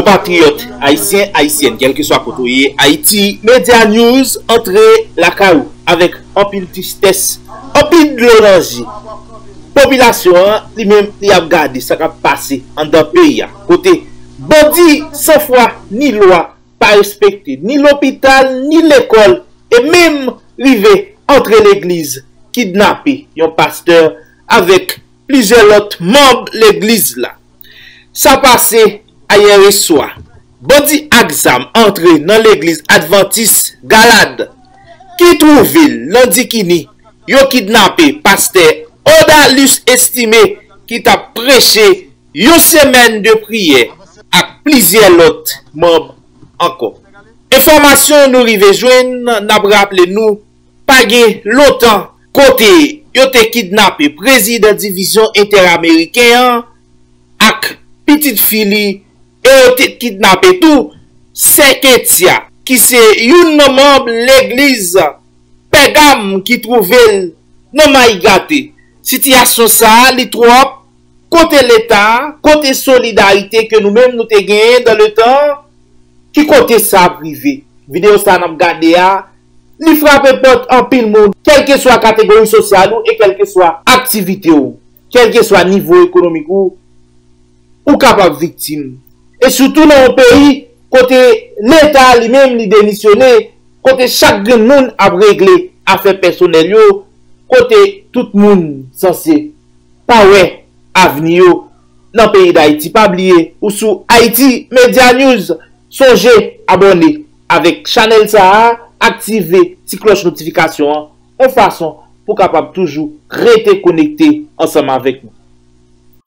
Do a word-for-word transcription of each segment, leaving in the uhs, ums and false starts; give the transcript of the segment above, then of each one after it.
Patriyòt ayisyen, ayisyèn, kèlkeswa kote w ye, Haïti Media News antre lakay ou avèk anpil tristès, anpil dlo nan je. Popilasyon an, li menm, li ap gade sa k ap pase anndan peyi a, kote bandi san fwa ni lwa pa respekte ni lopital, ni lekòl, e menm rive antre legliz, kidnape yon pastè avèk plizyè lòt manm legliz la. Sa pase ayè swa. Bandi ak zam antre nan legliz advantis Galad, ki twouve l nan Dikini. Yo kidnape pastè Odalus Estimé, ki t ap preche yon semèn de priyè ak plizyè lòt manm ankò. Enfòmasyon nou rive jwenn, n ap raple nou, pa gen lontan, kote yo te kidnape prezidan divizyon entèameriken an ak pitit fi li, e yo te kidnape tou sè Kentia, ki se youn nan manm legliz Pègam ki twouve l nan Mayi Gate. Sitiyasyon sa a, li twòp. Kote Leta? Kote solidarite ke nou menm nou te genyen dan le tan? Ki kote sa ap rive? Videyo sa a n ap gade a, li frape pòt anpil moun, kèlkeswa kategori sosyal ou e kèlkeswa aktivite w, kèlkeswa nivo ekonomik ou, ou kapab viktim. E sitou nan yon peyi kote Leta li menm li demisyone, kote chak grenn moun ap regle afè pèsonèl yo, kote tout moun sanse pa wè avni yo nan peyi Dayiti. Pa bliye, ou sou Haïti Media News. Sonje abòne avèk chanèl sa a, aktive ti klòch notifikasyon an, yon fason pou w kapab toujou rete konekte ansanm avèk nou.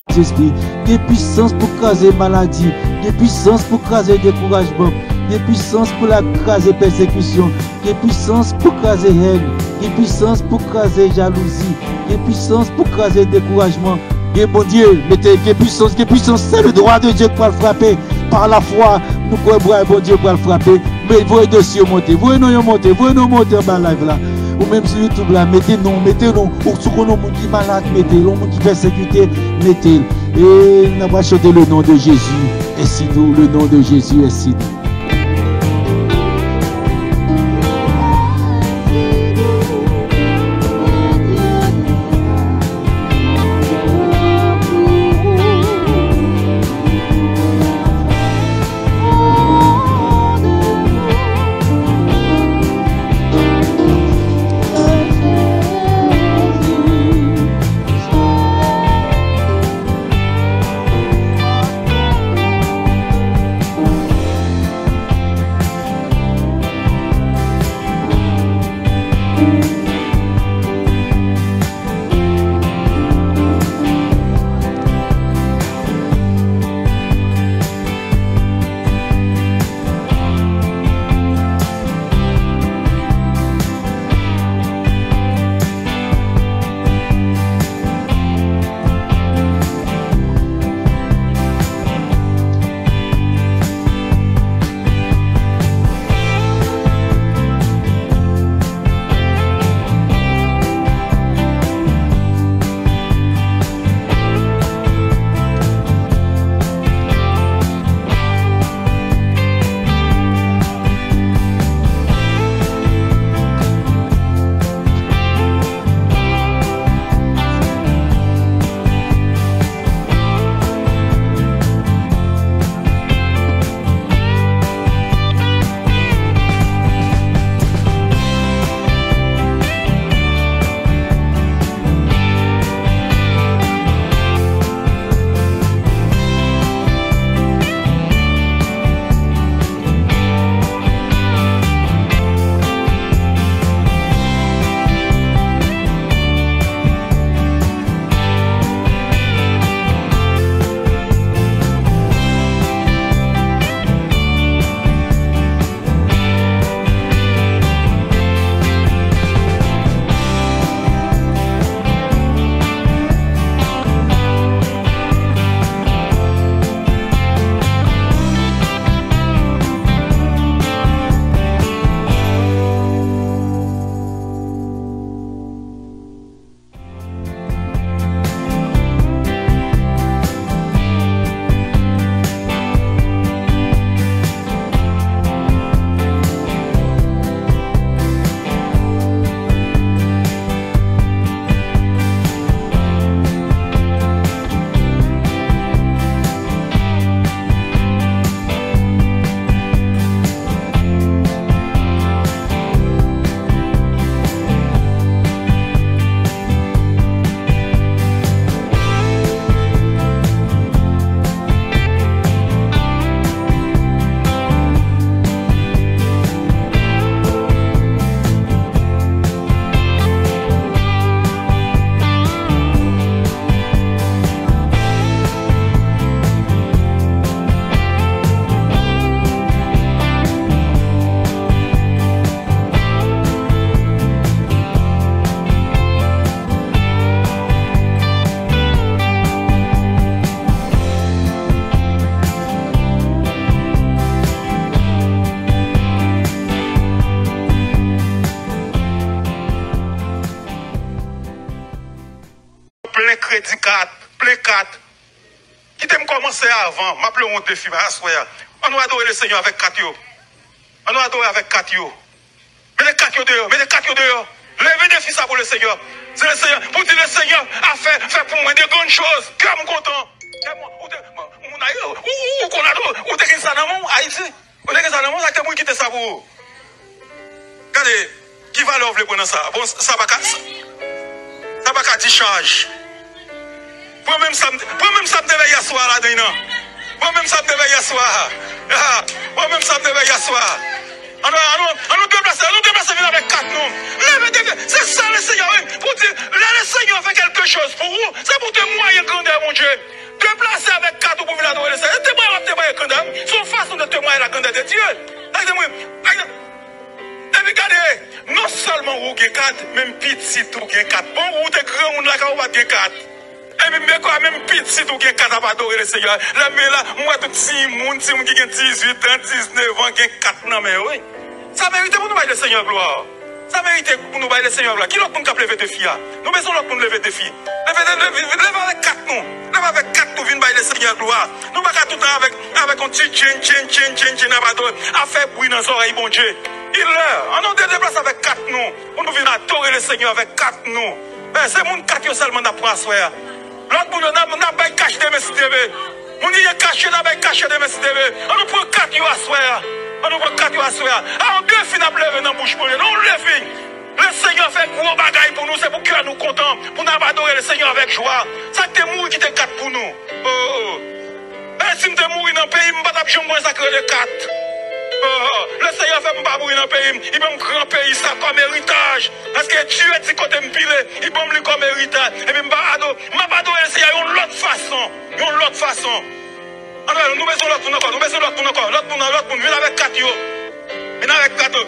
Sentespri, gen pisans pou kraze maladi, gen pisans pou kraze dekourajman, gen pisans pou l kraze pèsekisyon, gen pisans pou kraze hèn, gen pisans pou kraze jalouzi, gen pisans pou kraze dekourajman. Gen Bondye, mete, gen pisans, gen pisans. Se le dwa de Dye k pral frape. Pa lafwa, nou kwè bra Bondye pral frape. Men voye dosye yo monte, voye non yo monte, voye non yo monte anba live la. Ou menm sou YouTube la, mete non, mete non. Ou si w konn yon moun ki malad, mete l. Yon moun ki pèsekite, mete l. E n ap chante le nom de Jésus, ainsi nous, le nom de Jésus, ainsi nous. Kredi kat, plen kat. Kite m kòmanse avan. M ap leve yon defi aswè a. Ann nou adore Lesenyè avèk kat yo. Ann nou adore avèk kat yo. Mete kat yo deyò. Mete kat yo deyò. Leve defi sa pou Lesenyè. Di Lesenyè, pou di Lesenyè a fè, fè pou mwen de grann choz. Kè m kontan. Kè m, ou te, moun a, ou, ou, ou konn adore, ou te gen sa nan men w, Ayiti. Ou te gen sa nan men w, sa k te pou kite sa pou ou. Gade, ki valè w vle pran nan sa? Bon, sa pa ka, sa, sa pa ka dichaj. Pran menm sa m, pran menm sa m te fè yèswa ladan nan. Pran menm sa m te fè yèswa. Ah, pran menm sa m te fè yèswa. Ann nou, ann nou, ann nou deplase, ann nou deplase vin avèk kat nou. Leve defi, se sa Lesenyè, wi. Pou di, lè Lesenyè fè kèlke choz pou ou, se pou temwaye grandè Bondye. Deplase avèk kat ou pou vin adore Lesenyè. Temwaye, w ap temwaye grandè. Se yon fason de temwaye la grandeur de Dieu. Sa vle di, wi. Epi gade, non sèlman ou gen kat, menm pitit ou gen kat. Bon, ou te granmoun lakay ou pa t gen kat. Epi men kwa menm pitit ou gen kat ap adore Lesenyè. Lè m vin la, m wè tout timoun, timoun ki gen dizuit an, diznèf an, gen kat nan men yo, wi. Sa merite pou nou bay Lesenyè glwa. Sa merite pou nou bay Lesenyè glwa. Ki lòt moun k ap leve defi a? Nou bezwen lòt moun leve defi. Leve, leve, leve, leve avèk kat nou. Leve avèk kat nou vin bay Lesenyè glwa. Nou pa ka toutan avèk, avèk yon ti djen, djen, djen, djen, djen ap adore. Ap fè bri nan zòrèy Bondye. Il lè, ann nou de-, deplase avèk kat nou. Pou nou vin adore Lesenyè avèk kat nou. Men, se moun kat yo sèlman n ap pran aswè a. Lòt moun yo, n ap, n ap bay kach demen si Dye vle. Moun ki gen kach yo, n ap bay kach yo demen si Dye vle. Ann nou pran kat yo aswè a. Ann nou pran kat yo aswè a. A yon defi n ap leve nan bouch Bondye. Non, yon defi. Lesenyè fè gwo bagay pou nou, se pou kè nou kontan, pou n ap adore Lesenyè avèk jwa. Sa k te mouri kite kat pou nou. Oh, oh. E si m te mouri nan peyi m, m pa t ap janm konn sa k rele kat. Oh, oh. Lesenyè fè m pa mouri nan peyi m. Li ban m gran peyi sa kòm eritaj. Paske Dye di kote m pile, li ban m li kòm eritaj. Epi m pa ado-, m ap adore Lesenyè yon lòt fason. Yon lòt fason. Ann, nou bezwen lòt moun ankò, nou bezwen lòt moun ankò. Lòt moun, lòt moun, vin avèk kat yo. Vin avèk kat yo.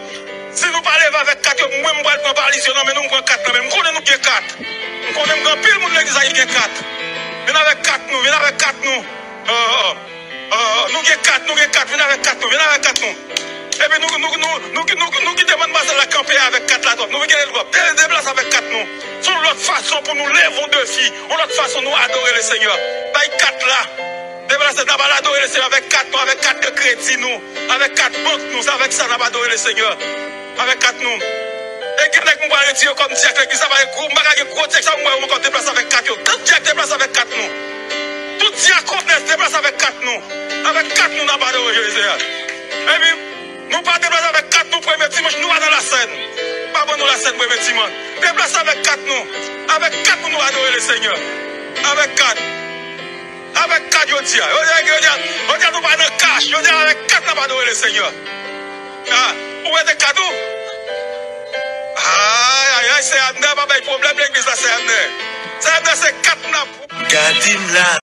Si nou pa leve avèk kat yo, mwen m pral pran valiz yo nan men nou, m pran kat nan men m. M konnen nou gen kat. M konnen m gen anpil moun legliz la ki gen kat. Vin avèk kat nou, vin avèk kat nou. Oh, oh, oh, oh, nou gen kat, nou gen kat, vin avèk kat nou, vin avèk kat nou. Epi nou, nou, nou, nou, nou, nou kite manmzèl la kanpe avèk kat la twòp. Nou vin gen l twòp. De-, deplase avèk kat nou. Se yon lòt fason pou nou leve yon defi, yon lòt fason nou adore Lesenyè. Bay kat la. Deplase, n ap al adore Lesenyè avèk kat nou, avèk kat de kredi nou, avèk kat bank nou. Se avèk sa n ap adore Lesenyè. Avèk kat nou. E gen nèg m pral retire kòm dyèk legliz la, pa gen gwo, m pa ka gen gwo dyèk sa pou m wè yo ankò deplase avèk kat yo. Tout dyèk deplase avèk kat nou. Tout dyakonès deplase avèk kat nou. Avèk kat nou n ap adore Jezi a. Epi, nou pa deplase avèk kat nou premye dimanch, nou pa nan lasèn. Pa ban nou lasèn premye dimanch. Deplase avèk kat nou. Avèk kat nou, nou adore Lesenyè. Avèk kat. Avèk kat jodi a. Jodi a, jodi a, jodi a nou pa nan kach. Jodi a avèk kat n ap adore Lesenyè. Ah, ou mete kat ou? Ay, ay, ay, Sè Abner pa bay pwoblèm legliz la, Sè Abner. Sè Abner se kat n ap. Gade m la,